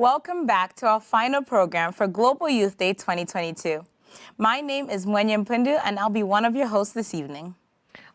Welcome back to our final program for Global Youth Day 2022. My name is Mwenya Mpundu, and I'll be one of your hosts this evening.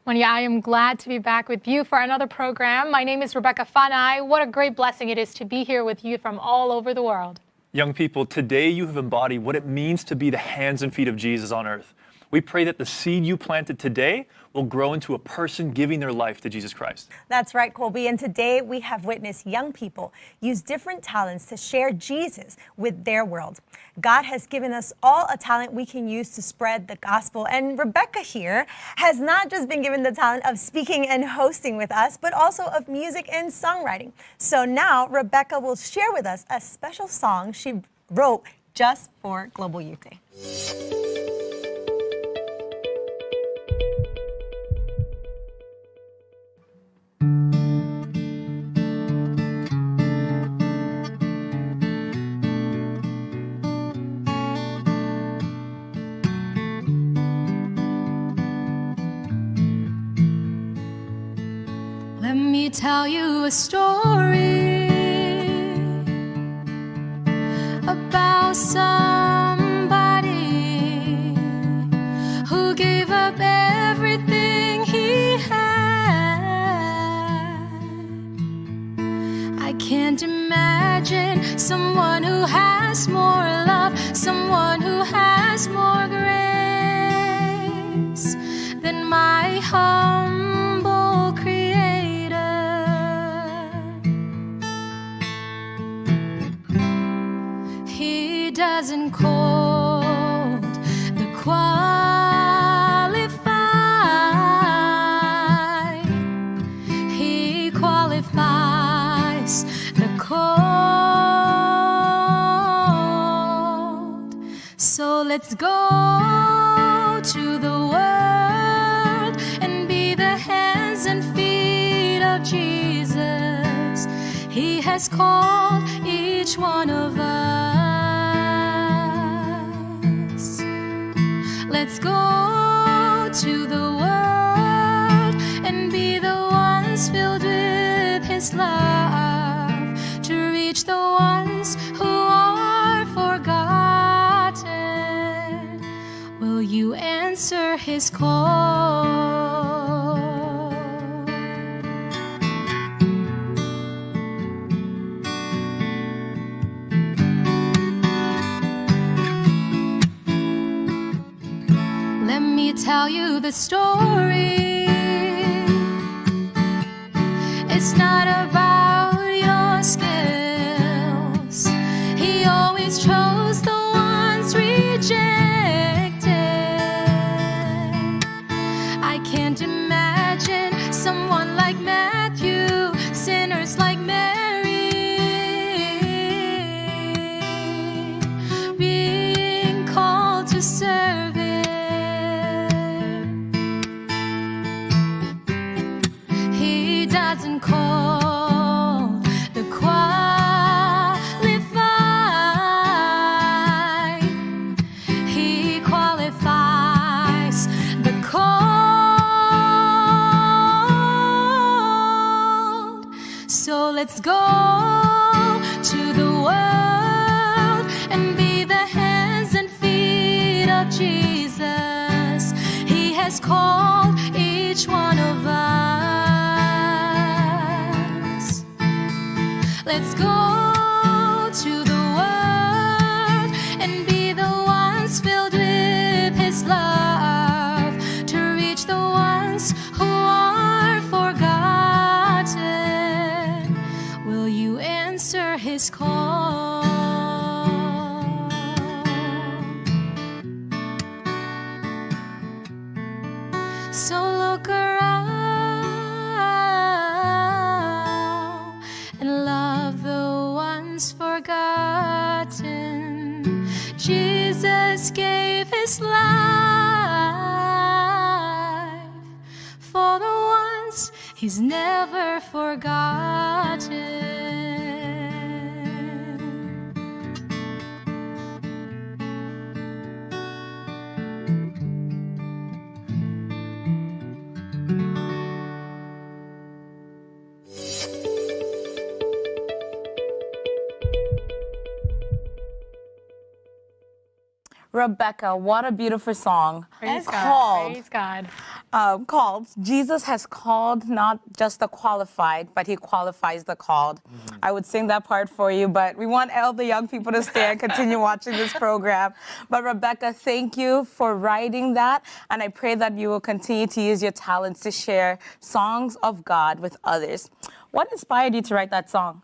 Mwenya, I am glad to be back with you for another program. My name is Rebecca Fanai. What a great blessing it is to be here with you from all over the world. Young people, today you have embodied what it means to be the hands and feet of Jesus on earth. We pray that the seed you planted today will grow into a person giving their life to Jesus Christ. That's right, Colby. And today we have witnessed young people use different talents to share Jesus with their world. God has given us all a talent we can use to spread the gospel. And Rebecca here has not just been given the talent of speaking and hosting with us, but also of music and songwriting. So now Rebecca will share with us a special song she wrote just for Global Youth Day. Let me tell you a story about somebody who gave up everything he had. I can't imagine someone who has more love, someone who has more grace than my humble creator. He doesn't call the qualified. He qualifies the called. So let's go to the world and be the hands and feet of Jesus. He has called each one of us. Let's go to the world and be the ones filled with His love to reach the ones who are forgotten. Will you answer His call? Let me tell you the story. It's not about your skills. He always chose the ones rejected. I can't imagine someone like Matthew, sinners like Mary, being called to serve Him. He doesn't call the qualified. He qualifies the called. So let's go to the world and be the hands and feet of Jesus. He has called each one of us. Let's go to the world and be the ones filled with His love to reach the ones who are forgotten. Will you answer His call? So look around and love the ones forgotten. Jesus gave His life for the ones He's never forgotten. Rebecca, what a beautiful song. Praise God. Called. Praise God. Called. Jesus has called not just the qualified, but he qualifies the called. I would sing that part for you, but we want all the young people to stay and continue watching this program. But Rebecca, thank you for writing that. And I pray that you will continue to use your talents to share songs of God with others. What inspired you to write that song?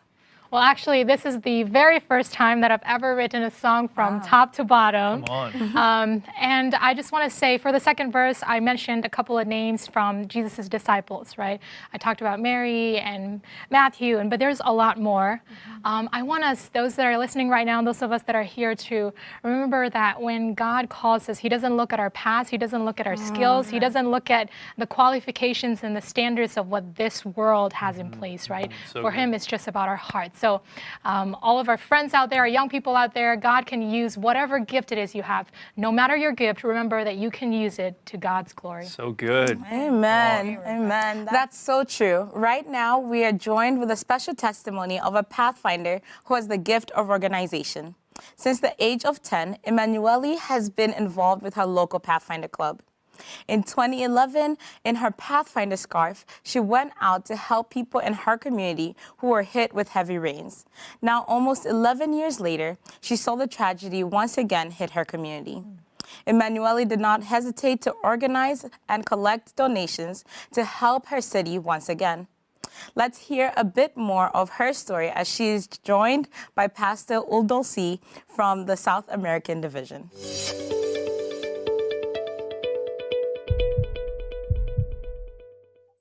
Well, actually, this is the very first time that I've ever written a song from top to bottom. Come on. And I just want to say, for the second verse, I mentioned a couple of names from Jesus' disciples, right? I talked about Mary and Matthew, but there's a lot more. I want us, those that are listening right now, and those of us that are here, to remember that when God calls us, he doesn't look at our past, he doesn't look at our skills, he doesn't look at the qualifications and the standards of what this world has in place, right? So For good. him, it's just about our hearts. So all of our friends out there, our young people out there, God can use whatever gift it is you have. No matter your gift, remember that you can use it to God's glory. So good. Amen. Amen. That's so true. Right now, we are joined with a special testimony of a Pathfinder who has the gift of organization. Since the age of 10, Emanuele has been involved with her local Pathfinder club. In 2011, in her Pathfinder scarf, she went out to help people in her community who were hit with heavy rains. Now, almost 11 years later, she saw the tragedy once again hit her community. Emanuele did not hesitate to organize and collect donations to help her city once again. Let's hear a bit more of her story as she is joined by Pastor Uldolsi from the South American Division.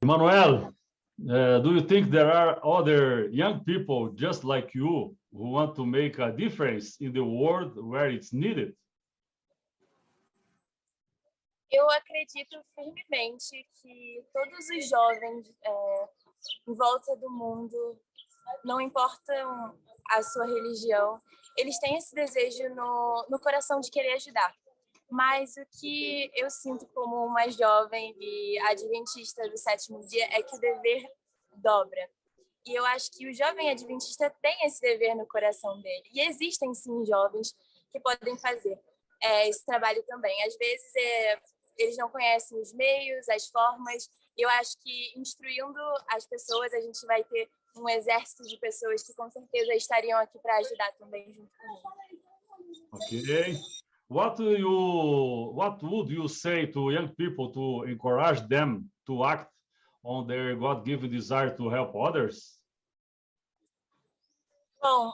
Emmanuel, do you think there are other young people just like you who want to make a difference in the world where it's needed? Eu acredito firmemente que todos os jovens em volta do mundo, não importam a sua religião, eles têm esse desejo no coração de querer ajudar. Mas o que eu sinto como uma jovem e adventista do sétimo dia é que o dever dobra. E eu acho que o jovem adventista tem esse dever no coração dele. E existem, sim, jovens que podem fazer esse trabalho também. Às vezes, eles não conhecem os meios, as formas. E eu acho que instruindo as pessoas, a gente vai ter um exército de pessoas que com certeza estariam aqui para ajudar também junto comigo. Okay. What would you say to young people to encourage them to act on their God-given desire to help others? Bom,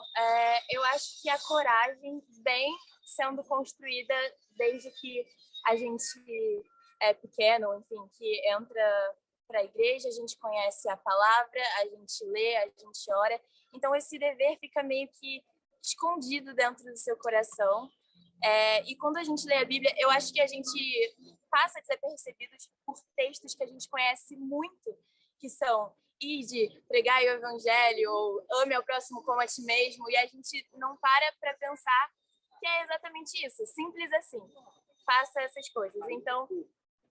eu acho que a coragem vem sendo construída desde que a gente é pequeno, enfim, que entra para a igreja, a gente conhece a palavra, a gente lê, a gente ora. Então, esse dever fica meio que escondido dentro do seu coração. E quando a gente lê a Bíblia, eu acho que a gente passa desapercebidos por textos que a gente conhece muito, que são ide, pregai o evangelho, ou ame ao próximo como a ti mesmo, e a gente não para pensar que é exatamente isso, simples assim, faça essas coisas. Então,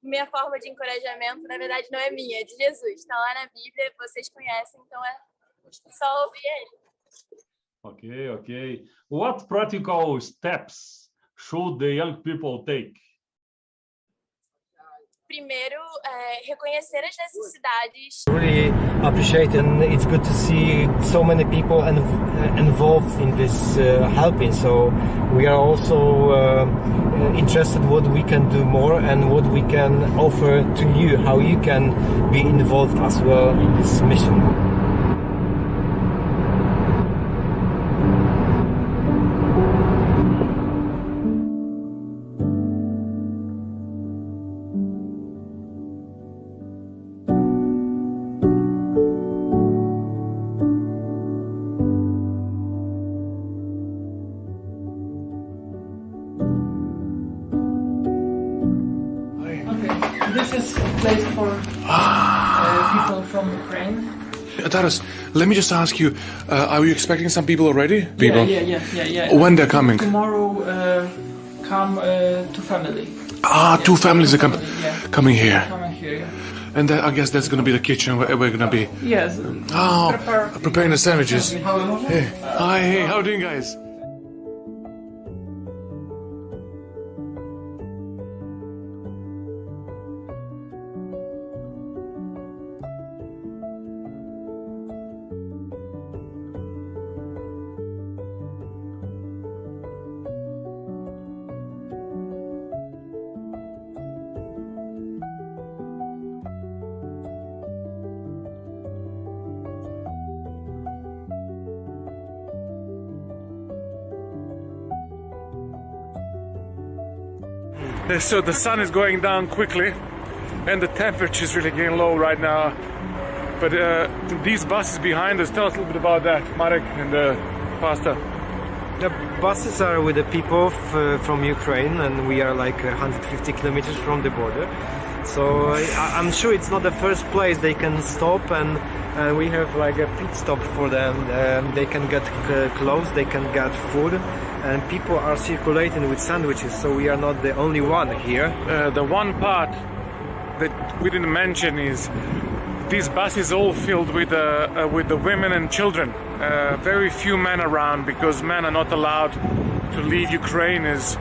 minha forma de encorajamento, na verdade, não é minha, é de Jesus. Está lá na Bíblia, vocês conhecem, então é só ouvir ele. Ok, ok. What practical steps should the young people take? Primeiro, reconhecer as necessidades. Really appreciate, and it's good to see so many people involved in this helping. So we are also interested what we can do more and what we can offer to you, how you can be involved as well in this mission. This is a place for people from Ukraine. Taras, let me just ask you, are you expecting some people already? People? Yeah. When they're coming? Tomorrow come two family. Two families are coming here. Coming here, yeah. And I guess that's going to be the kitchen where we're going to be. Yes. Oh, preparing the sandwiches. Hey. Hi, hey, how are you doing, guys? So the sun is going down quickly and the temperature is really getting low right now. But these buses behind us, tell us a little bit about that, Marek and the pastor. The buses are with the people from Ukraine, and we are like 150 kilometers from the border. So I'm sure it's not the first place they can stop, and we have like a pit stop for them. They can get clothes, they can get food, and people are circulating with sandwiches, so we are not the only one here. The one part that we didn't mention is these buses all filled with the women and children. Very few men around, because men are not allowed to leave Ukraine. Is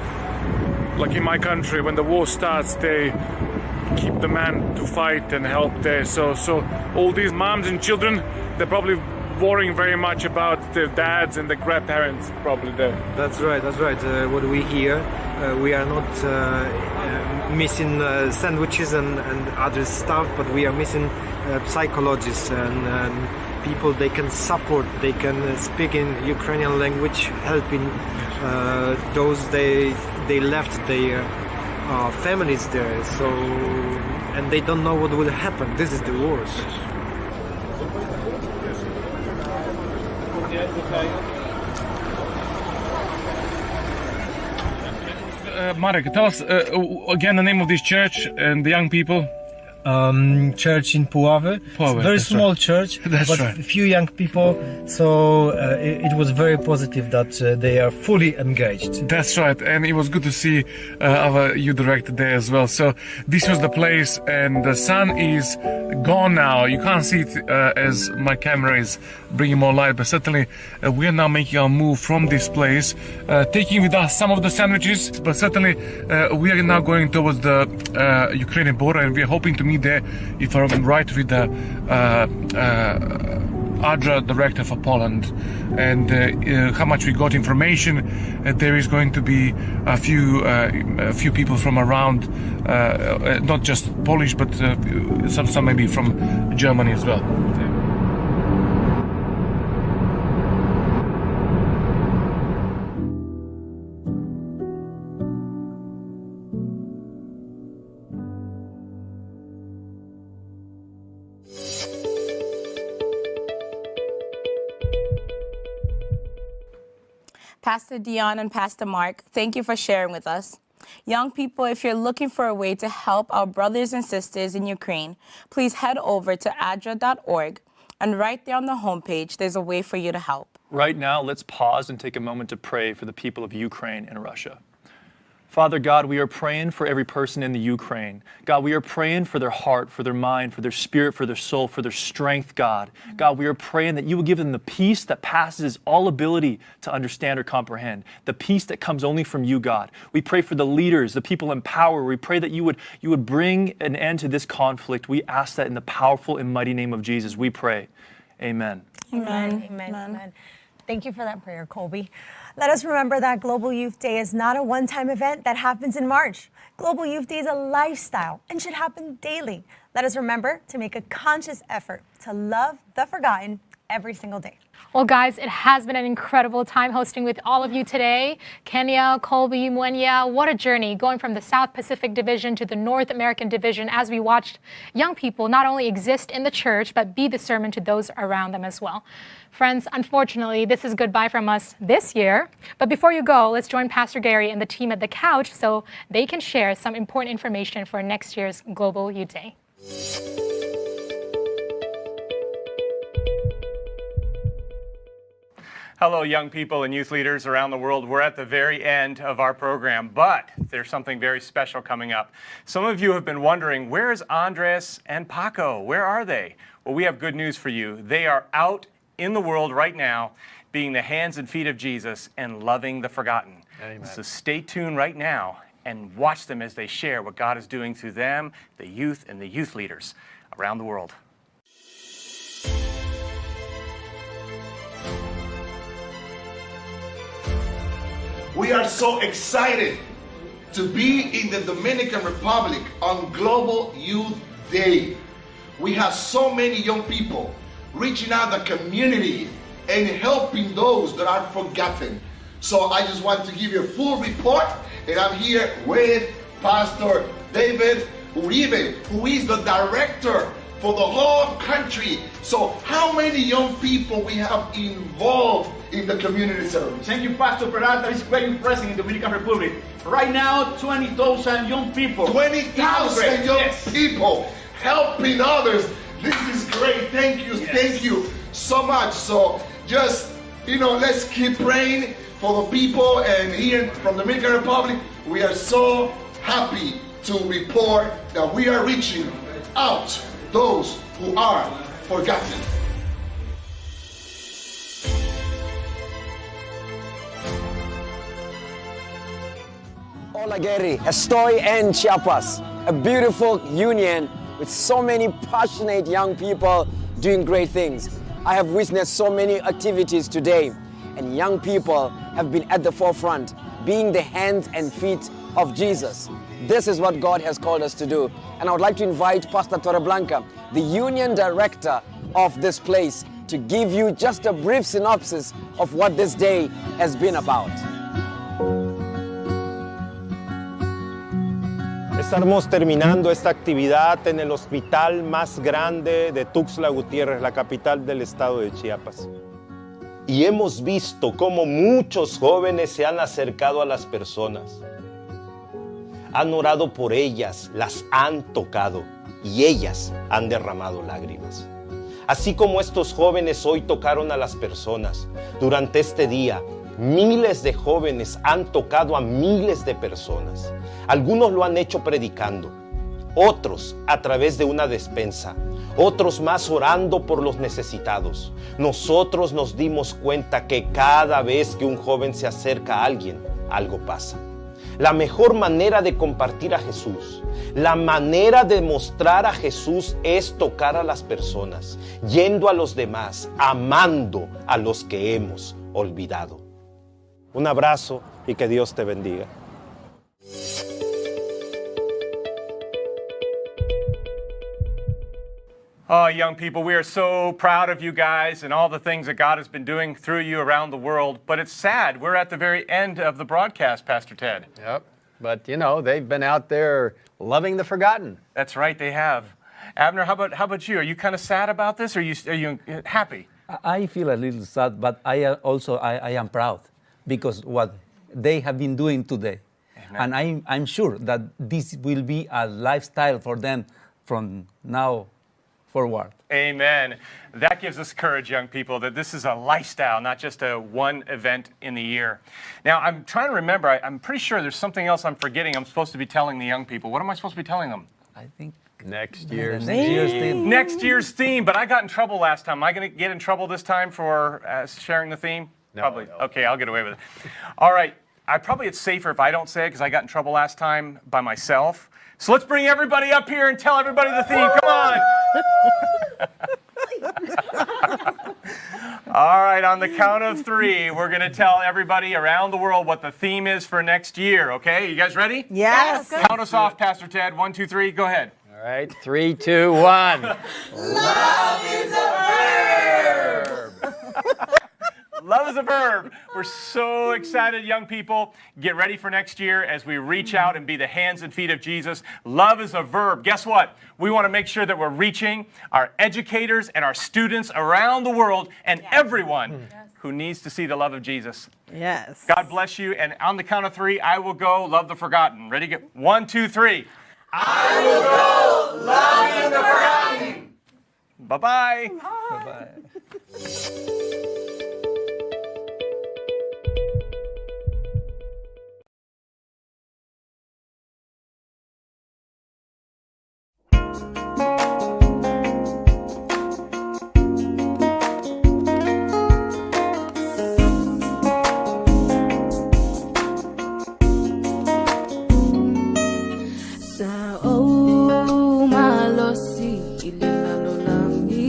like in my country, when the war starts, they keep the men to fight and help there. So all these moms and children, they're probably worrying very much about their dads and their grandparents probably there. That's right, that's right. What we hear, we are not missing sandwiches and other stuff, but we are missing psychologists and people they can support, they can speak in Ukrainian language, helping those they left their families there, so, and they don't know what will happen. This is the worst. Marek, tell us again the name of this church and the young people. Church in Puławy. Very small right. Church, that's but right. Few young people, so it was very positive that they are fully engaged. That's right, and it was good to see our youth director there as well. So this was the place, and the sun is gone now. You can't see it as my camera is bringing more light, but certainly we are now making our move from this place, taking with us some of the sandwiches, but certainly we are now going towards the Ukrainian border, and we are hoping to meet there, if I'm right, with the ADRA director for Poland, and how much we got information. There is going to be a few people from around, not just Polish, but some maybe from Germany as well. Pastor Dion and Pastor Mark, thank you for sharing with us. Young people, if you're looking for a way to help our brothers and sisters in Ukraine, please head over to adra.org, and right there on the homepage, there's a way for you to help. Right now, let's pause and take a moment to pray for the people of Ukraine and Russia. Father God, we are praying for every person in the Ukraine. God, we are praying for their heart, for their mind, for their spirit, for their soul, for their strength, God. God, we are praying that you will give them the peace that passes all ability to understand or comprehend, the peace that comes only from you, God. We pray for the leaders, the people in power. We pray that you would bring an end to this conflict. We ask that in the powerful and mighty name of Jesus. We pray. Amen. Amen. Amen. Amen. Thank you for that prayer, Colby. Let us remember that Global Youth Day is not a one-time event that happens in March. Global Youth Day is a lifestyle and should happen daily. Let us remember to make a conscious effort to love the forgotten every single day. Well, guys, it has been an incredible time hosting with all of you today. Kenya, Colby, Mwenya, what a journey going from the South Pacific Division to the North American Division as we watched young people not only exist in the church, but be the sermon to those around them as well. Friends, unfortunately, this is goodbye from us this year. But before you go, let's join Pastor Gary and the team at the couch so they can share some important information for next year's Global Youth Day. Hello, young people and youth leaders around the world. We're at the very end of our program, but there's something very special coming up. Some of you have been wondering, where is Andres and Paco? Where are they? Well, we have good news for you. They are out in the world right now, being the hands and feet of Jesus and loving the forgotten. Amen. So stay tuned right now and watch them as they share what God is doing through them, the youth, and the youth leaders around the world. We are so excited to be in the Dominican Republic on Global Youth Day. We have so many young people reaching out the community and helping those that are forgotten. So I just want to give you a full report, and I'm here with Pastor David Uribe, who is the director for the whole country. So, how many young people we have involved in the community service? Thank you, Pastor Peralta. It's great you're present in the Dominican Republic. Right now, 20,000 young people. 20,000 young Yes. people helping others. This is great. Thank you. Thank you so much. So just, you know, let's keep praying for the people and here from the Dominican Republic, we are so happy to report that we are reaching out those who are forgotten. Hola Gary, estoy en Chiapas, a beautiful union with so many passionate young people doing great things. I have witnessed so many activities today, and young people have been at the forefront, being the hands and feet of Jesus. This is what God has called us to do. And I would like to invite Pastor Torreblanca, the union director of this place, to give you just a brief synopsis of what this day has been about. Estamos terminando esta actividad en el hospital más grande de Tuxtla Gutiérrez, la capital del estado de Chiapas. Y hemos visto cómo muchos jóvenes se han acercado a las personas. Han orado por ellas, las han tocado y ellas han derramado lágrimas. Así como estos jóvenes hoy tocaron a las personas, durante este día miles de jóvenes han tocado a miles de personas. Algunos lo han hecho predicando, otros a través de una despensa, otros más orando por los necesitados. Nosotros nos dimos cuenta que cada vez que un joven se acerca a alguien, algo pasa. La mejor manera de compartir a Jesús, la manera de mostrar a Jesús es tocar a las personas, yendo a los demás, amando a los que hemos olvidado. Un abrazo y que Dios te bendiga. Oh, young people, we are so proud of you guys and all the things that God has been doing through you around the world. But it's sad. We're at the very end of the broadcast, Pastor Ted. Yep. But, you know, they've been out there loving the forgotten. That's right, they have. Abner, how about, how about you? Are you kind of sad about this or are you, are you happy? I feel a little sad, but I also I am proud because what they have been doing today. Amen. And I'm sure that this will be a lifestyle for them from now forward. Amen. That gives us courage, young people, that this is a lifestyle, not just a one event in the year. Now, I'm trying to remember, I'm pretty sure there's something else I'm forgetting I'm supposed to be telling the young people. What am I supposed to be telling them? I think next year's next year's theme. Next year's theme, but I got in trouble last time. Am I going to get in trouble this time for sharing the theme? No, Probably. no. Okay, I'll get away with it. All right. I probably it's safer if I don't say it because I got in trouble last time by myself. So let's bring everybody up here and tell everybody the theme. Come on. All right, on the count of three, we're going to tell everybody around the world what the theme is for next year, okay? You guys ready? Yes. Count us off, Pastor Ted. 1, 2, 3, go ahead. All right, 3, 2, 1. Love is a verb. Love is a verb. We're so excited, young people. Get ready for next year as we reach out and be the hands and feet of Jesus. Love is a verb. Guess what? We want to make sure that we're reaching our educators and our students around the world and everyone who needs to see the love of Jesus. Yes. God bless you. And on the count of three, I will go love the forgotten. Ready? Get 1, 2, 3. I will go loving the forgotten. Bye-bye. Bye-bye. Sa o malosi ile lalo langi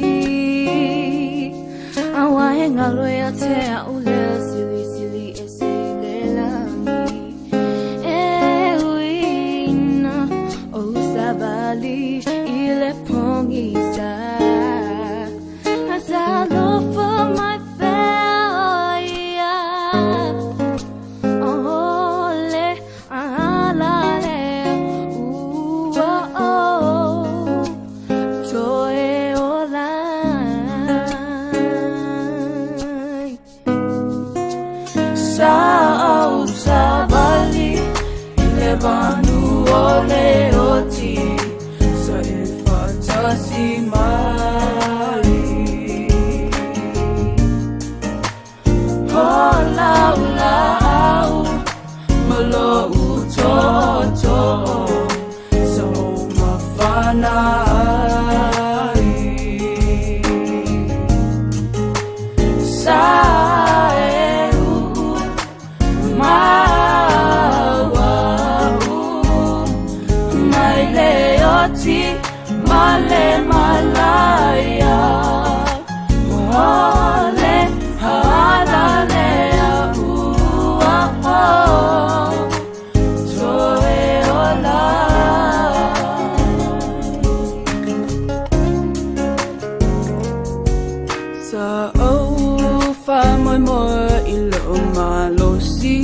Awa e ngalo e atea ule sili sili e se ile langi E uina o sabali ile pongisa As I look for my failure Ole, alale. mafana ai. Sa e uu ma ua mai le oti ma le malaia. Ole hala le ua o toe ola. Sa ou faamoemoe i lou malosi,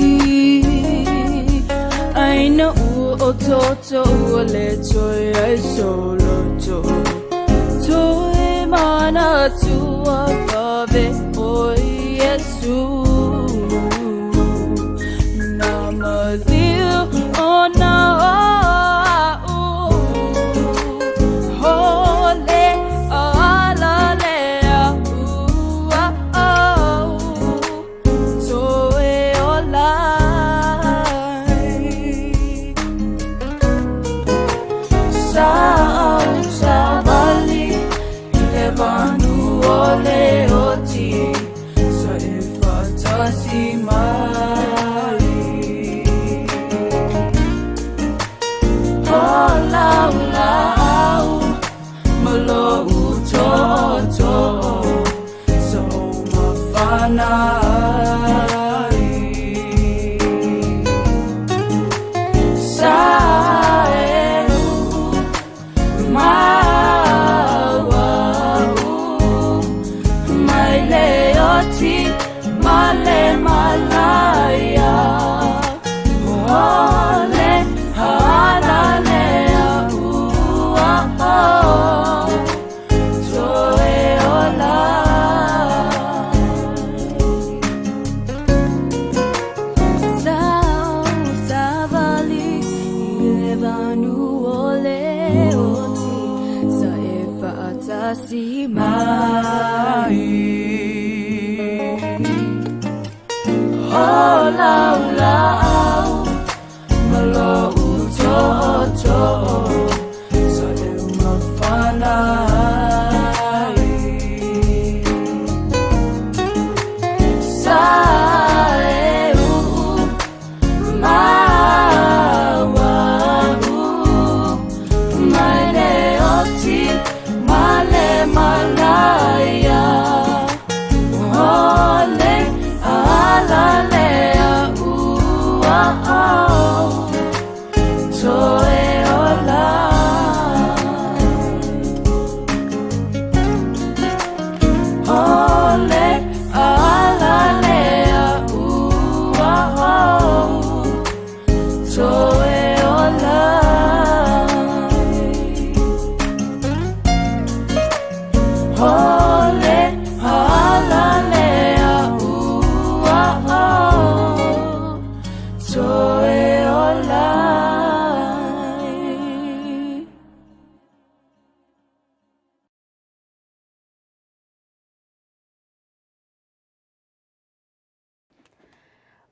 Ai na ua otooto ua le toe ai sou loto. Toe manatua vave ʻoe Iesu. Na maliu ona o aʻu. Hole ala le ua o toe ola. Sa ou savali i le vanu o le oti sa e faatasi mai. Hola lau ma lou tootoo sa ou mafana ai. Sa e uu ma ua mai le oti ma le malaia. Ole hala le ua o toe ola. Sa ou savali i le vanu o le oti sa e faatasi mai. Hola lau ma lou tootoo sa e mafana ai. Sa e uu ma ua mai le oti ma le malaia. Ole ala le ua o toe ola. Ole ala le ua o toe ola. Ole ala le ua o toe ola.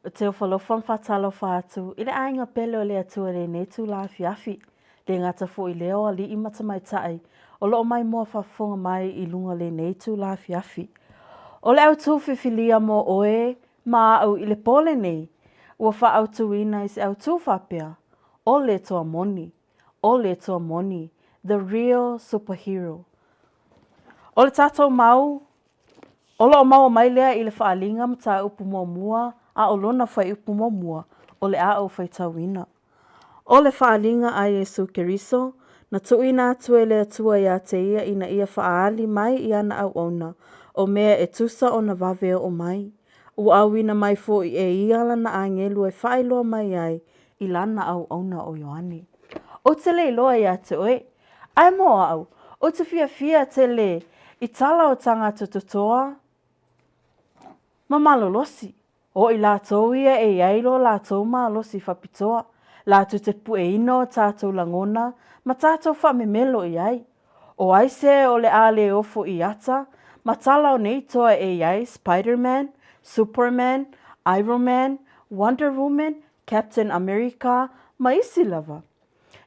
Ou te ofo alofa ma faatalofa atu i le aiga pele o le Atua i lenei itula afiafi. Le gata foi lea o alii ma tamaitai o lo o maimoa faafofoga mai i luga o lenei itula afiafi. O le autu fifilia mo oe ma au i le po lenei, ua faaautuina i se autu faapea, O le toa moni, o le toa moni, the real superhero. O le tatou mau O lo o maua mai lea i le faaaliga mataupu muamua a o lona fuaiupu muamua o le a ou faitauina. O le faaaliga a Iesū Keriso, na tuuina atu e le Atua iā te ia ina ia faaali mai i ana auauna o mea e tusa ona vave oo mai. Ua auina mai foi e ia lana agelu e faailoa mai ai i lana auauna o Ioane. Ou te le iloa iā te oe, Ae mo au, ou te fiafia tele i tala o tagata totoa ma malolosi, o i latou ia e iai lo latou malosi fapitoa, latou te pueina o tatou lagona ma tatou faamemelo i ai. O ai se o le a le ofo i ata ma tala o nei toa e iai Spiderman, Superman, Ironman, Wonder Woman, Captain America ma isi lava.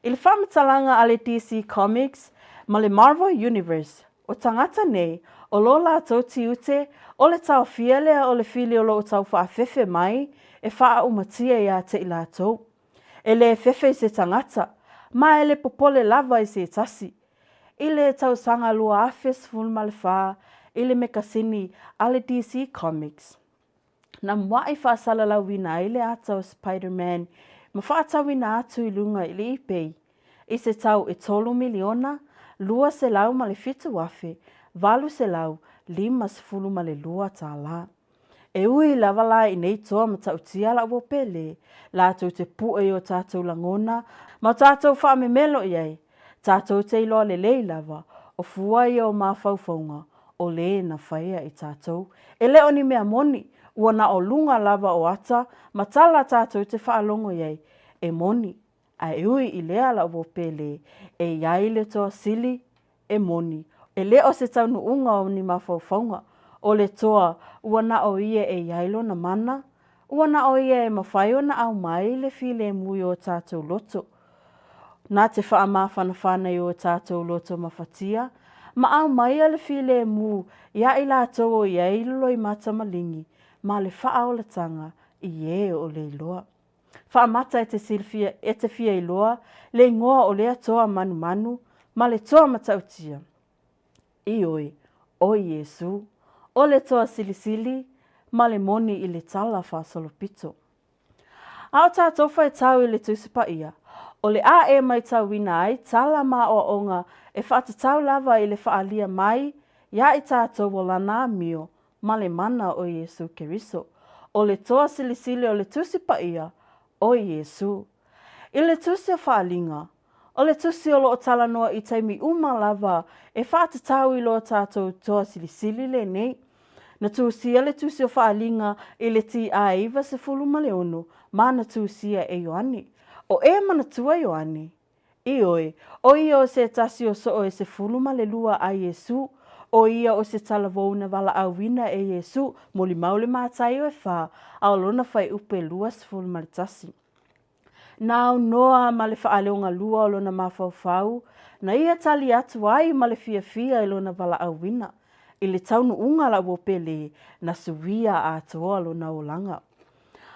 I le faamatalaga a le DC Comics ma le Marvel Universe, o tagata nei, o lo latou tiute o le taofia lea o le fili o lo o taufaafefe mai e faaaumatia ia te i latou. E le fefe i se tagata, ma e le popole lava i se tasi. I le tausaga 2014 i le mekasini a le DC Comics, na muaʻi faasalalauina ai le ata o Spider-Man ma faatauina atu i luga i le eBay i se tau e $3,207,852 tālā. E ui lava la i nei toa matautia la ua pele, latou te pue i o tatou lagona ma o tatou faamemelo i ai, tatou te iloa lelei lava, o fua ia o mafaufauga o le na faia i tatou. E le o ni mea moni, ua na o luga lava o ata ma tala tatou te faalogo i ai, e moni, ae ui i lea la ua pele, e i ai le toa sili, e moni, e le o se taunuuga o ni mafaufauga, o le toa, ua na o ia e i ai lona mana, ua na o ia e mafai ona aumai le filemu i o tatou loto. Na te faamafanafana i o tatou loto mafatia, ma aumaia le filemu iā i latou o i ai loloimata maligi ma le faaolatanga i e o le iloa. Faamata e te silafia, e te fia iloa le igoa o lea toa manumanu ma le toa matautia. Ioe, o Iesū, o le toa silisili ma le moni i le tala faasolopito. A o tatou faitau i le Tusi Paia, o le a e maitauina ai tala ma aoaoga e faatatau lava i le faaalia mai iā i tatou o Lana amio ma le mana o Iesū Keriso. O le toa silisili o le Tusi Paia, o Iesū. I le Tusi o Faaliga, o le tusi o lo o talanoa i taimi uma lava e faatatau i lo tatou toa silisili lenei. Na tusia le tusi o Faaliga i le TA 96 ma na tusia e Ioane. O e manatua Ioane? Ioe, o ia o se tasi o soo e 12 a Iesu, o ia o se talavou na valaauina e Iesu molimau le Mataio e fa a o lona fuaiupu e 21. Na aunoa ma le faaleogalua o lona mafaufau, na ia tali atu ai ma le fiafia i lona valaauina. I le taunuuga la ua pele, na suia atoa lona olaga.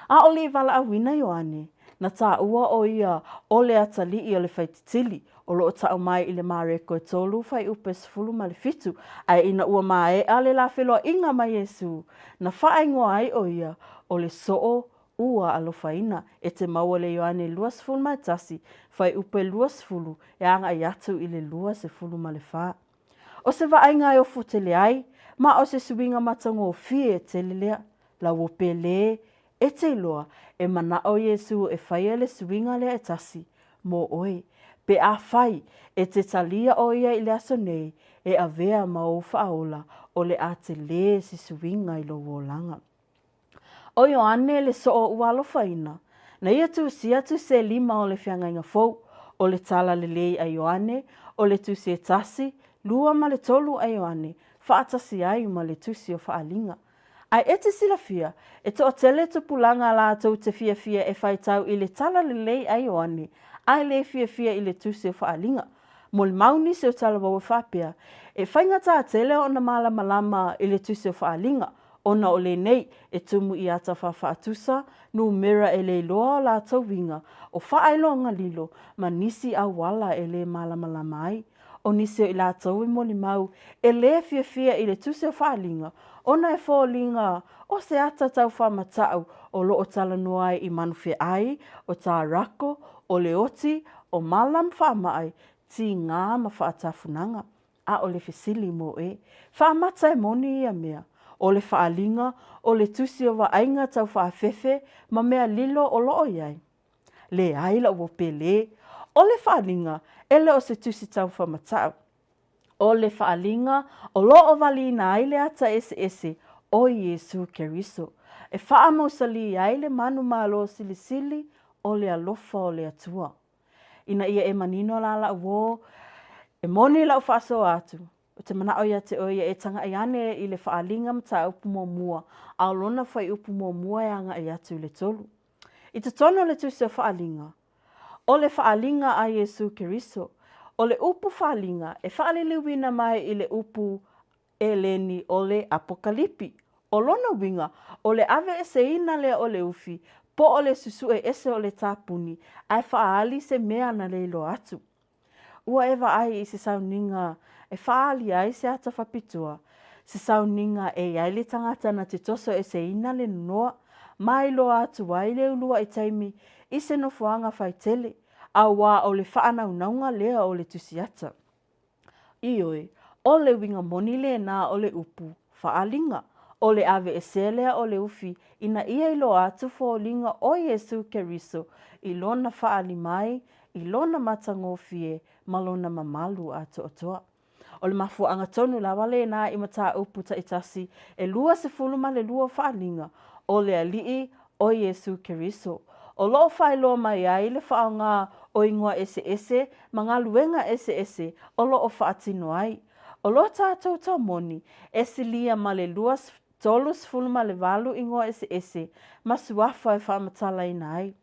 A o le i valaauina Ioane, na taua ʻo ia ʻo le atalii o le faititili, o lo o taʻu mai i le Mareko e tolu fuaiupu e 17, ae ina ua maea le la feloaiga ma Iesū, na faaigoa ai ʻo ia ʻo le soo ua alofaina e te maua le Ioane 21, fuaiupu e 20 e agai atu i le 24. O se vaaiga e ofo tele ai, ma o se suiga matagofie tele lea. Lauo Pele, e te iloa, e manaʻo Iesū e faia le suiga lea e tasi, mō ʻoe. Pe afai, e te talia ʻo ia i le aso nei, e avea ma ou faaola, o le a telē se suiga i lou olaga. ʻO Ioane le soo ua alofaina, na ia tusi atu se lima o le feagaiga fou, o le tala lelei a Ioane, o le tusi e tasi, lua ma le tolu a Ioane, faatasi ai ma le tusi o Faaliga. Ae e te silafia, e toatele tupulaga latou te fiafia e faitau i le tala lelei a Ioane, ae le fiafia i le tusi o Faaliga. Molimau nisi o talavou e faapea, e faigata tele ona malamalama i le tusi o Faaliga, Ona o lenei, e tumu i ata faafaatusa, numera e le iloa o latou uiga, o faailoga lilo, ma nisi auala e le malamalama ai. O nisi o i latou e molimau, e le fiafia i le tusi o faaaliga, ona e foliga o se ata tau faamatau o lo o talanoa ai i manufeai, o tārako, o leoti, o mala ma faamai, tīgā ma faatafunaga. A o le fesili mo e, faamata e moni ia mea, o le faaaliga, o le tusi o vaaiga tau faafefe ma mea lilo o lo o i ai? Leai la ua pele, o le faaaliga e le o se tusi tau faamatau. O le faaaliga o lo o valiina ai le ata eseese o Iesu Keriso, e faamausalī ai le manumalo silisili o le alofa o le Atua. Ina ia e manino la lau uō, e moni lau faasoa atu, ou te manaʻo iā te ʻoe ia e tagaʻi ane i le faaaliga mataupu muamua, a o lona fuaiupu muamua e agaʻi atu i le tolu. I totonu o le tusi o Faaaliga, O le faaaliga a Iesū Keriso, o le upu faaaliga e faaliliuina mai i le upu Eleni o le Apokalipi. O lona uiga, o le aveeseina lea o le ufi, po o le susue ese o le tapuni, ae faaali se mea na le iloa atu. Ua e vaai i se sauniga e faaali ai se ata faapitoa, se sauniga e i ai le tagata na te toso eseina le nonoa, ma iloa atu ai le uluai taimi i se nofoaga faitele, auā o le faanaunauga lea o le tusiata. Ioe, o le uiga moni lēnā o le upu faaaliga, o le aveesea lea o le ufi ina ia iloa atu foliga o Iesū Keriso i lona faaali mai i lona matagofie ma lona mamalu atoatoa. O le mafuaaga tonu lava lēnā i mataupu taitasi e 22 o faaaliga o le Alii o Iesū Keriso, o lo o faailoa mai ai le faaaoga o igoa eseese ma galuega eseese o lo o faatino ai. O lo tātou toa moni, e silia ma le 38 igoa eseese ma suafa e faamatalaina ai.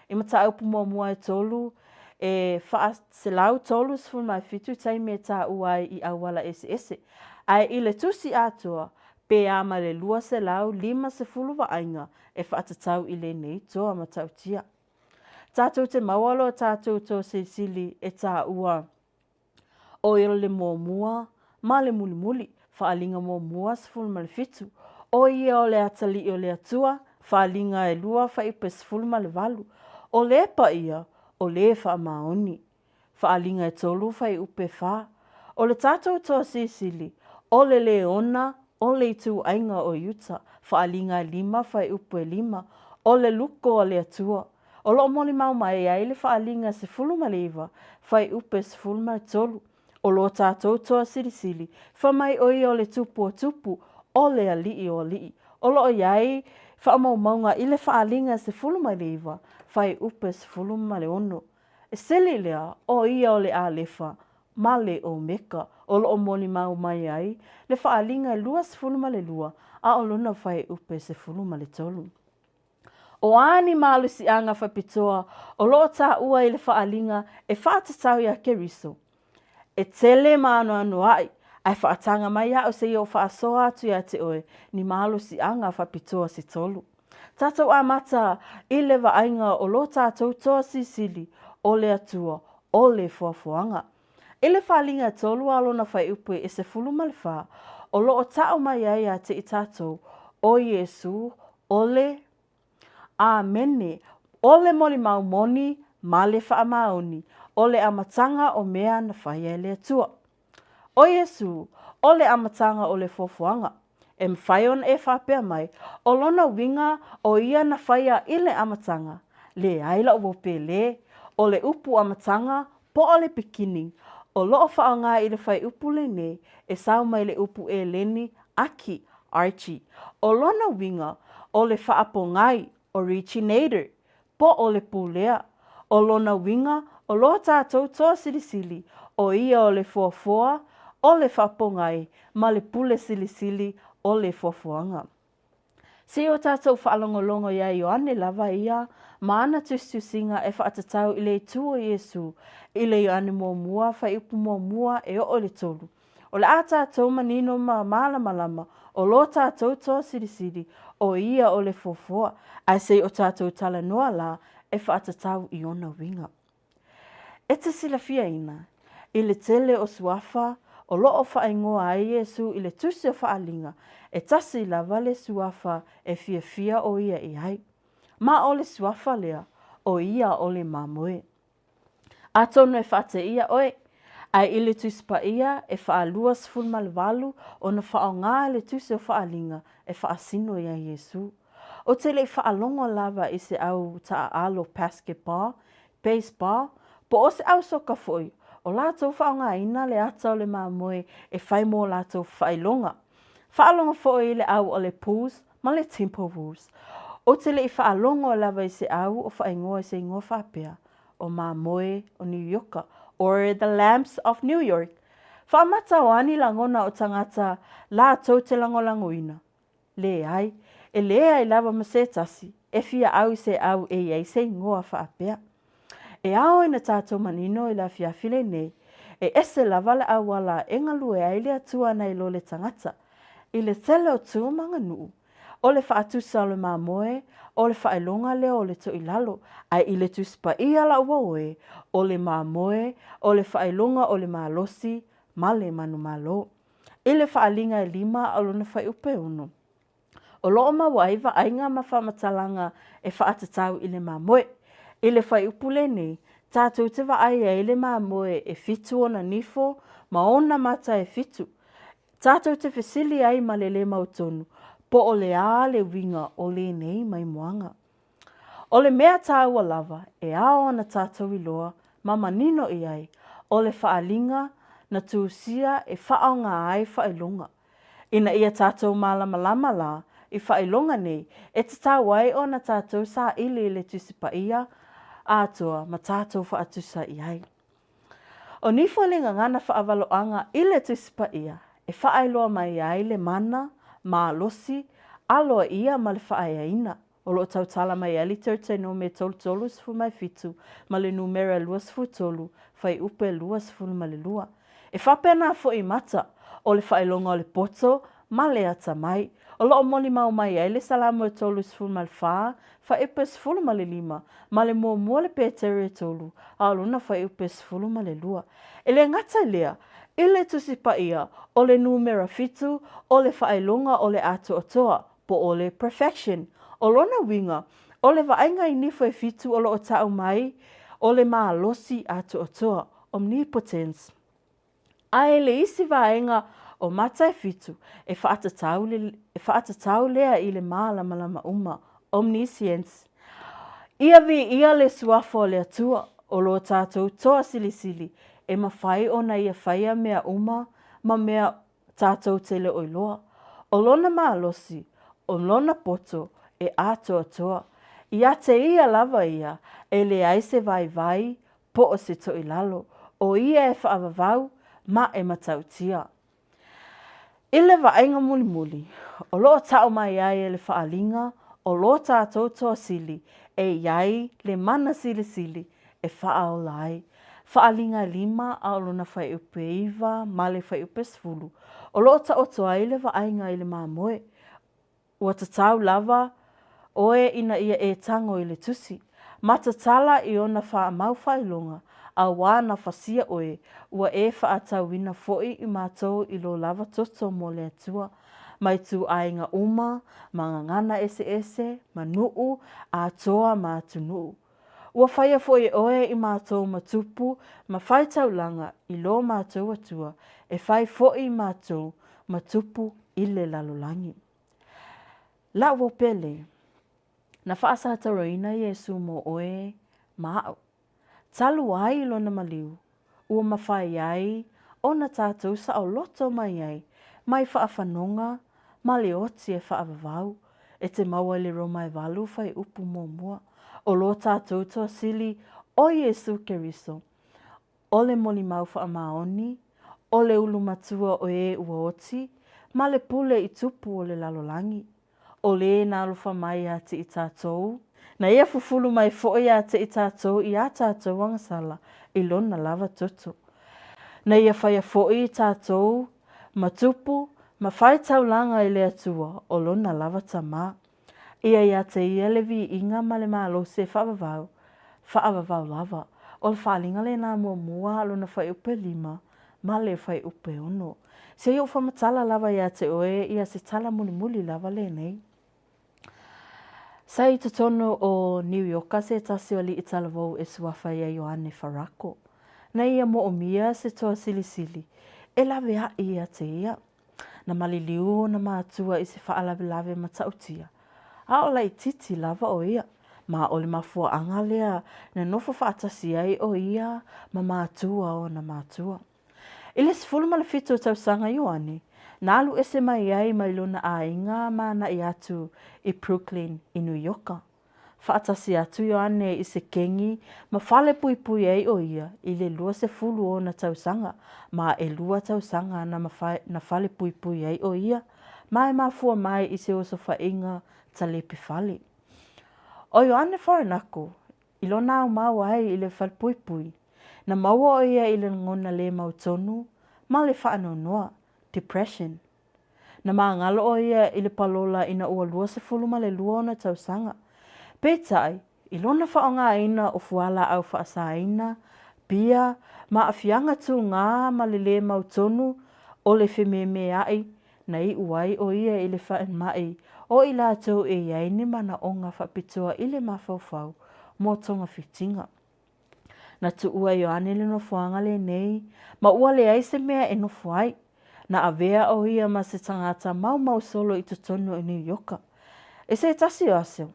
I mataupu muamua e tolu, e 437 taimi e tāua ai i auala eseese, ae i le tusi atoa, pe a ma le 250 vaaiga e faatatau i lenei toa matautia. Tātou te maua loa tātou toa silisili e tāua ʻO ia le muamua ma le mulimuli, faaaliga muamua 17, ʻo ia o le atalii o le Atua, faaaliga e lua fuaiupu 18, ʻo le paia, ʻo le faamaoni. Faaaliga e tolu fuaiupu e fa, ʻo le tatou toa silisili, ʻo le leona, ʻo le ituaiga o Iuta, faaaliga e lima fuaiupu e lima, ʻo le luko a le Atua, O lo o molimau mai ai le faaaliga 19, fuaiupu 13, O lo tātou toa silisili, fai mai ʻo ia o le tupu o tupu, o le aliʻi o aliʻi. O lo o i ai faamaumauga i le faaaliga 19, fuaiupu 16. E sili lea, ʻo ia o le ʻAlefa ma le ʻOmeka, o lo o molimau mai ai le faaaliga 22, a ʻo lona fuaiupu 13. O a ni malosiaga faapitoa o lo o tāua i le faaaliga e faatatau iā Keriso? E tele ma anoanoaʻi, ae faataga mai aʻu seia o faasoa atu iā te oe ni malosiaga faapitoa se tolu. Tātou amata i le vaaiga o lo tātou toa sisili o le Atua o le foafoaga. I le faaaliga e tolu a lona fuaiupu e 14, o lo o taʻu mai ai iā te i tātou, ʻo Iesū, ʻo le Āmene, ʻo le molimau moni ma le faamaoni, ʻo le amataga o mea na fai ai le Atua. ʻO Iesū, ʻo le amataga o le foafoaga. E mafai ona e faapea mai, ʻo lona uiga ʻo ia na faia i le amataga. Leai laʻu wau pēlē, ʻo le upu amataga, po o le beginning, o lo o faaaoga i le fuaiupu lenei e sao mai le upu ʻEleni, aki, archi. ʻO lona uiga, ʻo le faapogai, originator, po o le pulea. ʻO lona uiga, o lo tātou toa silisili, ʻo ia o le foafoa, o le faapogai, ma le pule silisili o le foafoaga. Se i o tātou faalogologo iā Ioane lava ia ma ana tusitusiga e faatatau i le itu o Iesū i le Ioane muamua fuaiupu muamua e oo i le tolu. O le a tātou manino ma mālamalama o lo tātou toa silisili ʻo ia o le foafoa, ae se i o tātou talanoa lā e faatatau i ona uiga. E te silafiaina, i le tele o suafa o lo o faaigoa ai Iesū i le tusi o Faaaliga, e tasi lava le suafa e fiafia ʻo ia i ai. Ma o le suafa lea, ʻo ia o le mamoe. Atonu e faateia ʻoe, ae i le Tusi Paia e 28 ona faaaoga e le tusi o Faaaliga e faasino iā Iesū. Ou te le i faalogo lava i se au taaalo basketball, baseball, po o se au soka foi, o latou faaaogaina le ata o le mamoe e fai mo latou faailoga. Faalogo foi i le au o le Bulls ma le Timberwolves. Ou te le i faalogo lava i se au o faaigoa i se igoa faapea, o Mamoe o Niu Ioka, or the Lambs of New York. Faamata o a ni lagona o tagata latou te lagolagoina? Leai, e leai lava ma se tasi e fia au i se au e i ai se igoa faapea. E ao ina tātou manino i le afiafi lenei, e ese lava le auala e galue ai le Atua nai lo le tagata, i le tele o tu ma aganuu. O le faatusa o le mamoe, o le faailoga lea o le toilalo, ae i le Tusi Paia la ua oe, o le mamoe, o le faailoga o le malosi ma le manumalo. I le faaaliga e lima a o lona fuaiupu e ono, o lo o maua ai vaaiga ma faamatalaga e faatatau i le mamoe. I le fuaiupu lenei, tatou te vaai ai i le mamoe e fitu ona nifo ma ona mata e fitu. Tatou te fesili ai ma le lē mautonu, po o le a le uiga o lenei maimoaga. O le mea tāua lava e ao ana tātou iloa ma manino i ai, o le faaaliga na tusia e faaaoga ai faailoga. Ina ia tātou mālamalama lā i faailoga nei, e tatau ai ona tātou saili i le Tusi Paia atoa ma tātou faatusa i ai. ʻO Nifo le gagana faavaloaga i le Tusi Paia e faailoa mai ai le mana, malosi, aloaia ma le faaeaina. O lo o tautala mai ai le Teutenome 33 17 ma le numera 23, fuaiupu 22. E faapena foi i mata, o le faailoga o le poto ma le atamai. O lo o molimau mai ai le Salamo e 34, fuaiupu 15, ma le muamua le Peteru e tolu, a o lona fuaiupu e 12. E le gata i lea, i le Tusi Paia, o le numera fitu, o le faailoga o le atoatoa, po o le perfection. O lona uiga, o le vaaiga i nifo e fitu o lo o tau mai, o le malosi atoatoa, omnipotence. A e le isi vaega o mata e fitu e faatatau le, e faatatau lea i le malamalama uma, omniscience. Ia viia le Suafa o le Atua, o lo tātou Toa Silisili, e mafai ona Ia faia mea uma ma mea tātou te leo iloa. O Lona malosi, o Lona poto e ātoatoa. Ia te Ia lava ia, e leai se vaivai, po o se toilalo, o ia e faavavau ma e matautia. I le vaaiga mulimuli, o lo o tau mai ai e le faaaliga o lo tātou Toa Sili e i ai le mana silisili e faaola ai. Faaaliga e lima a o lona fuaiupu e iva ma le fuaiupu e sefulu, o lo o taoto ai le vaaiga i le mamoe. Ua tatau lava oe ina ia e tango i le tusi, ma tatala i ona faamau faailoga, auā na fasia oe, ua e faatauina foi i matou i lo lava toto mo le Atua, mai tū-aiga uma, ma gagana eseese, ma nuu, atoa ma atunuu. Ua faia foi e oe i matou ma tupu ma fai taulaga i lo matou Atua, e fai foi i matou ma tupu i le lalolagi. La'u o Pele, na faasataroina Iesu mo oe ma a'u. Talu ai i lona maliu, ua mafai ai ona tatou saoloto mai ai mai faafanoga ma le oti e faavavau, e te maua i le Roma e valu fuaiupu muamua, o lo tatou Toa Sili o Iesu Keriso, o le molimau faamaoni, o le ulu matua o e ua oti, ma le pule i tupu o le lalolagi. O lē na alofa mai iā te i tātou, na ia fufulu mai foʻi iā te i tātou i ā tātou agasala i lona lava toto. Na ia faia foʻi i tātou ma tupu ma fai taulaga i le Atua o lona lava Tamā. Ia iā te ia le viiga ma le malosi e faavavau, faavavau lava. O le faaaliga lena muamua a lona fuaiupu e lima ma le fuaiupu e ono. Se i ou faamatala lava iā te oe ia se tala mulimuli lava lenei. Sa i totonu o Niu Ioka se tasi o alii talavou e suafa ia Ioane Farako. Na ia moomia se toa silisili e laveaʻi ia te ia. Na maliliu ona matua i se faalavelave matautia, a o laititi lava o ia, ma o le mafuaaga lea na nofo faatasi ai o ia ma matua o ona matua. I le 17 o tausaga Ioane, na alu ese mai ai mai lona aiga ma anaʻi atu i Brooklyn i New Ioka. Faatasi atu Ioane i se kengi ma fale puipui ai o ia i le 20 o ona tausaga, ma elua tausaga na na fale puipui ai o ia, ma e mafua mai i se osofaiga talepe fale. O Ioane Faranako. I lona aumau ai i le falepuipui, na maua ʻo ia i le lagona lē mautonu ma le faanoanoa, depression. Na magalo ʻo ia i le palola ina ua 22 ona tausaga. Peitai, i lona faaaogaina o fualaau faasaina, pia, ma aafiaga tugā ma le lē mautonu o le fememeaʻi, na iʻu ai ʻo ia i le falemai o i latou e i ai ni manaʻoga faapitoa i le mafaufau mo togafitiga. Na tuua e Ioane le nofoaga lenei, ma ua leai se mea e nofo ai. Na avea ʻo ia ma se tagata maumau solo i totonu o Niu Ioka. I se tasi o aso,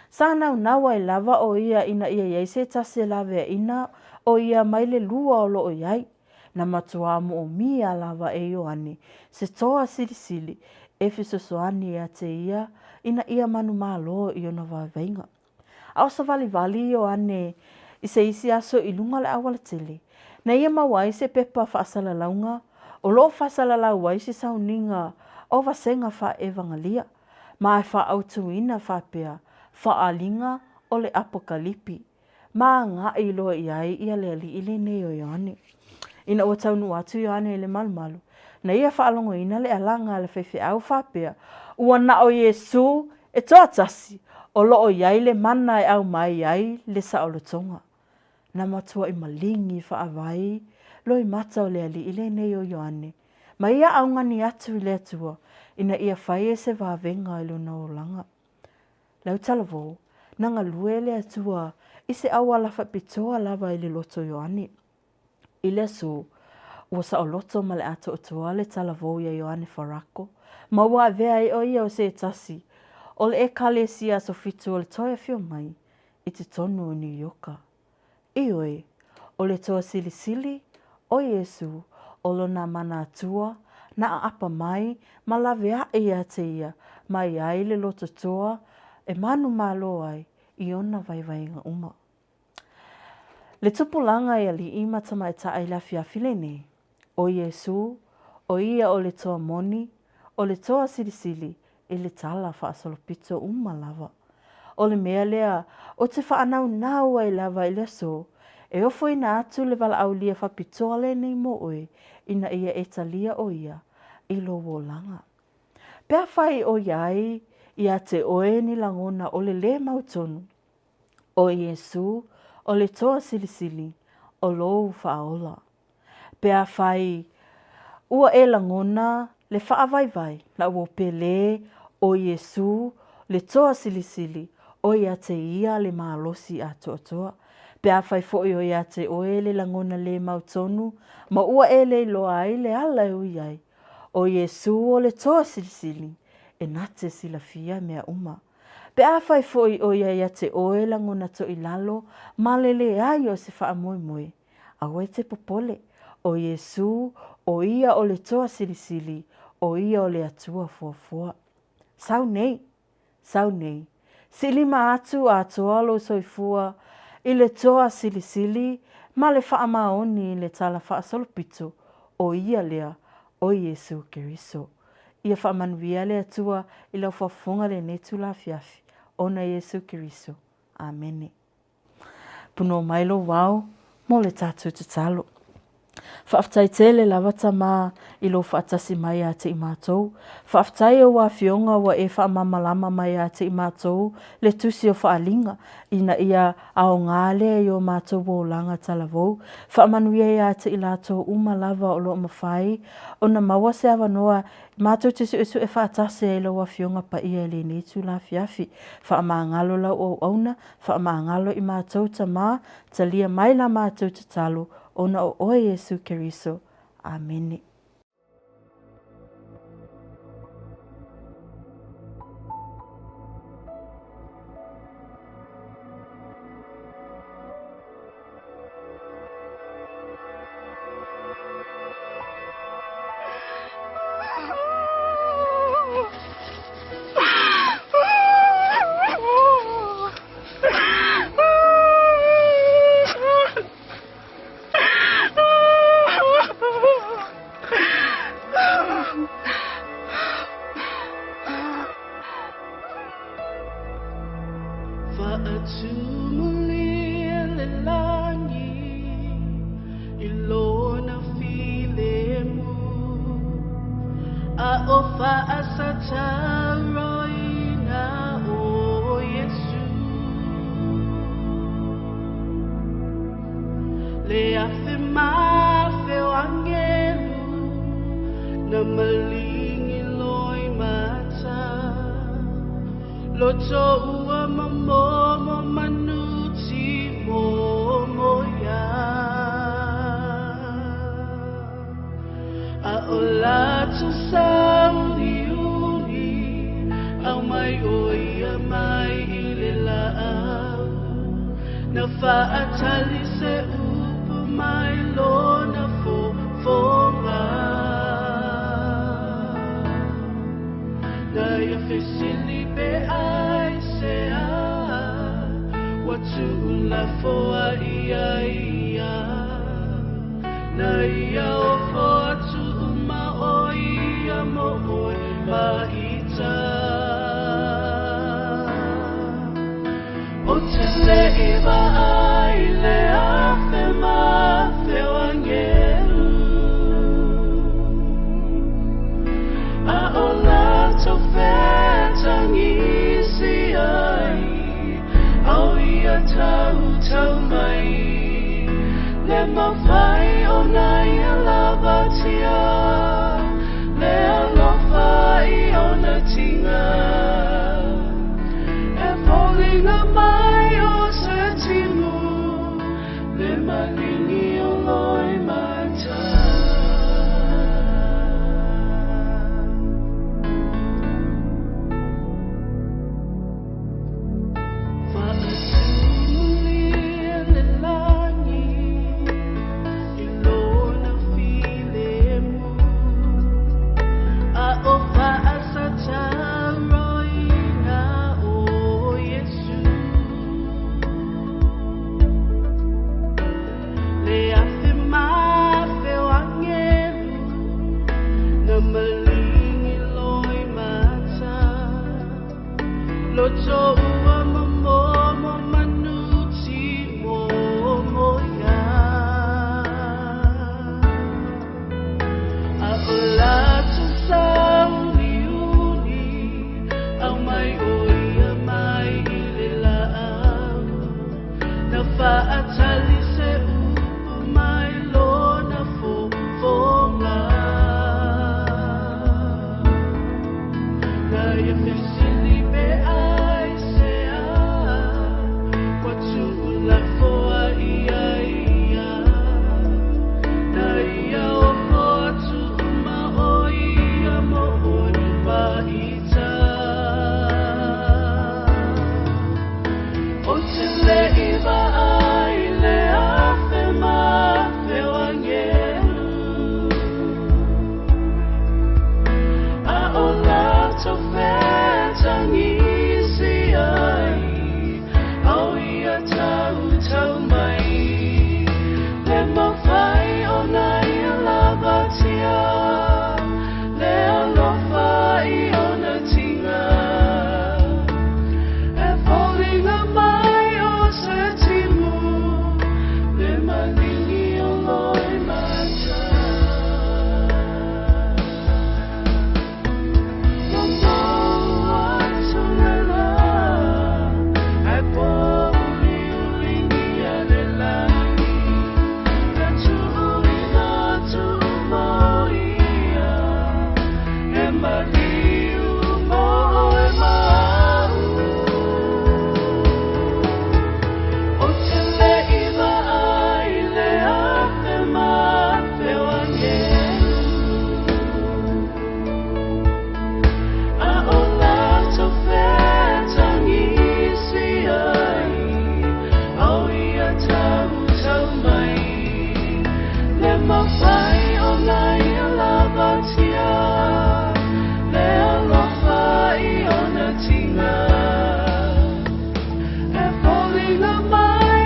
sa naunau ai lava ʻo ia ina ia i ai se tasi e laweaʻina ʻo ia mai le lua o lo o i ai. Na matuā moʻomia lava e Ioane se toa silisili e fesoasoani ia te ia ina ia manumalo i ona vaivaiga. A o savalivali Ioane i se isi aso i luga o le aualatele, na ia maua ai se pepa faasalalauga o lo o faasalalau ai se sauniga o vasega faaevagalia, ma e faaautuina faapea, Faaaliga o le Apokalipi. Ma agai loa i ai ia le alii lenei o Ioane. Ina ua taunuu atu Ioane i le malumalu, na ia faalogoina le alaga a le faifeau faapea, Ua na o Iesū e toatasi o lo o i ai le mana e aumai ai le saolotoga. Na matuai maligi faavae loimata o le alii lenei o Ioane, ma ia augani atu i le Atua ina ia fai e se vavega i lona olaga. Lautalavou, na galue le Atua i se auala faapitoa lava i le loto o Ioane. I le aso, ua saoloto ma le atoatoa le talavou iā Ioane Farako, ma ua avea ai ʻo ia o se tasi o le ʻEkalesia Aso Fitu o le Toe Afio Mai i totonu o Niu Ioka. Ioe, ʻo le toa silisili, ʻo Iesū, ʻo lona mana Atua, na ʻaʻapa mai ma lawe aʻe iā te ia mai ai le loto toa e manumalo ai i ona waiwaiga uma. Le tupulaga i aliʻi ma tamaitai i le afiafi lenei, ʻo Iesū, ʻo ia ʻo le toa moni, ʻo le toa silisili i le tala faasolopito uma lava. ʻO le mea lea ou te faanaunau ai lava i le aso, e ofoina atu le valaaulia faapitoa lenei mo ʻoe ina ia e talia ʻo ia i lou olaga. Pe afai ʻo ia ai iā te ʻoe ni lagona o le lē mautonu, ʻO Iesū, ʻo le Toa Silisili, ʻo lou Faaola. Pe afai ua e lagona le faavaivai la ua pele ʻo Iesū le Toa Silisili, ʻo ia te ia le malosi atoatoa. Pe afai foi ʻo ia te ʻoe le lagona lē mautonu ma ua e le iloa ai le ala e ui ai, ʻo Iesū ʻo le Toa Silisili, e na te silafia mea uma. Pe afai foi ʻo ia ia te ʻoe lagona toʻilalo ma le leai o se faamoemoe, aua e te popole, ʻo Iesū, ʻo ia ʻo le Toa Silisili, ʻo ia ʻo le Atua fuafua. Sau nei, sau nei, siʻilima atu a toa lou soifua i le Toa Silisili ma le faamaoni i le tala faasolopito, ʻo ia lea, ʻo Iesū Keriso. Ia faamanuia le Atua i lau faafofoga lenei itula afiafi, ona Iesu Keriso. Amene. Punō mai lou ao mo le tatou tatalo. Faafetai tele lava Tamā i lou faatasi mai ia te i matou. Faafetai e ou afioga ua e faamamalama mai ia te i matou le tusi o Faaliga ina ia aoga lea i o matou olaga talavou. Faamanuia ia te i latou uma lava o lo o mafai ona maua se avanoa matou te suesue faatasi ai i lau Afioga Paia i lenei itula afiafi. Faamagalo lau auauna, faamagalo i matou Tamā, talia mai la matou tatalo, ona o oe Iesu Keriso. Amene. Faasataroina o Yesu. Le afe mafe o angelu na malingi loi mata. Loto ua mamomo manuti momoya. A o lato sauni uni au mai o ia mai i le laau. Na faatali se upu mai lona fofoga. Na ia fesili pe ai se a ua tuulafoa ia ia. Na ia ofo atu uma o ia mo oe maita. O te le iwa ai le afe mafe o angelu. A o latou fetagisi ai, au ia tautau mai. Le mafai